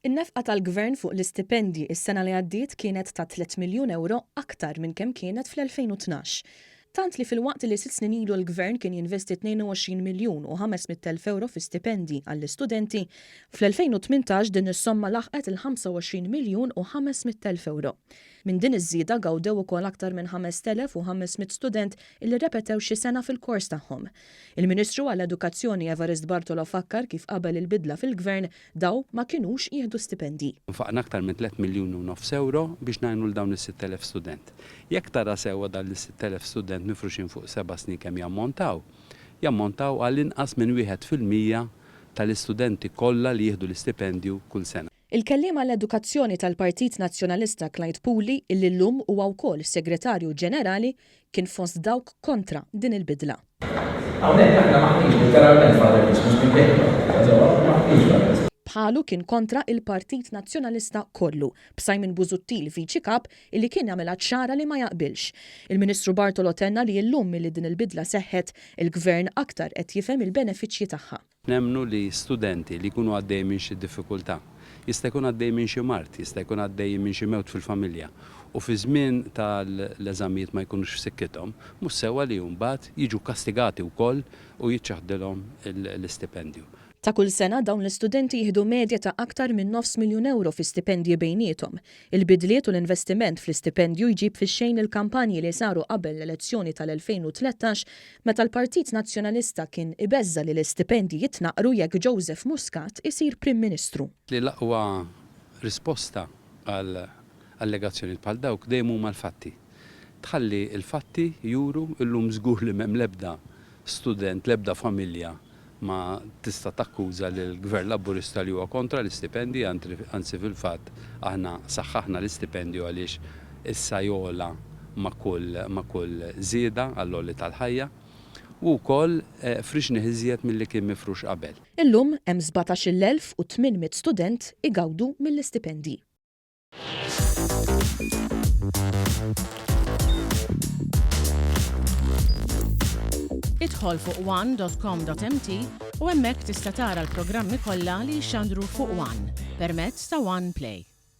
In-nefqa tal-Gvern fuq l-istipendji s-sena li għaddiet kienet ta' tlett miljun ewro aktar minn kemm kienet fl-2012. Tant li filwaqt li sitt snin ilu l-Gvern kien jinvesti 22 miljun u 500 elf ewro fi stipendji għall-istudenti, fl-2018 din is-somma laħqet il-25 miljun u 500 elf ewro. Minn din iż-żieda gawdew ukoll aktar minn 5,500 student illi rrepetew xi sena fil-kors tagħhom. Il-Ministru għall-Edukazzjoni Evarist Bartolo fakkar kif qabel il-bidla fil-Gvern daw ma kinux jieħdu stipendji. Nfaqna aktar minn tlett miljuni u nofs ewro biex ngħinu lil dawn is-6,000 student. Jekk tara sewwa dan l-6,000 student mifruxin fuq seba' snin kemm jammontaw, jammontaw għal inqas minn 1% tal-istudenti kollha li jieħdu l-istipendju kull sena. Il-Kelliem għall-Edukazzjoni tal-Partit Nazzjonalista Clyde Puli, illi llum huwa wkoll Segretarju Ġenerali, kien fost dawk kontra din il-bidla. Hawnhekk aħna m'aħniex litteralment Father Christmas minkejja sewwa m'aħniex Father Christmas. Bħalu kien kontra il-Partit Nazzjonalista kollu, b'Simon Busuttil Viċi Kap illi kien għamilha ċara li ma jaqbilx. Il-Ministru Bartolo tenna li illum milli din il-bidla seħħet, il-Gvern aktar qed jifhem il-benefiċċji tagħha. Nemmnu li studenti li jkunu għaddejjin minn xi diffikultà, jista' jkun għaddej minn xi mard, jista' jkun għaddejjin minn xi mewt fil-familja, u fi żmien tal-eżamijiet ma jkunux f'sikkithom, mhux sewwa li mbagħad jiġu kastigati wkoll u jiċċaħdilhom l-istipendju. Ta' kull sena dawn l-istudenti jieħdu medja ta' aktar minn nofs miljun ewro fi stipendji bejniethom. Il-bidliet u l-investiment fl-istipendju jġib fix-xejn il-kampanji li saru qabel l-elezzjoni tal-2013 meta l-Partit Nazzjonalista kien ibeżża' li l-istipendji jitnaqqru jekk Joseph Muscat isir Prim Ministru. Li l-aqwa risposta għal allegazzjonijiet bħal dawk dejjem huma l-fatti. Tħalli l-fatti juru, illum żgur li m'hemm l-ebda student, l-ebda familja ma tista' takkuża lill-Gvern Laburista li huwa kontra l-istipendji, anzi fil-fatt aħna saħħaħna l-istipendju għaliex issa jogħla ma' kull ma' kull żieda għall-għoli tal-ħajja u wkoll frixnih iżjed milli kien mifrux qabel. Illum hemm 17,800 student igawdu mill-istipendji. Idħol fuq one.com.mt u hemmhekk tista' tara l-programmi kollha li jixxandru fuq One permezz ta' One Play.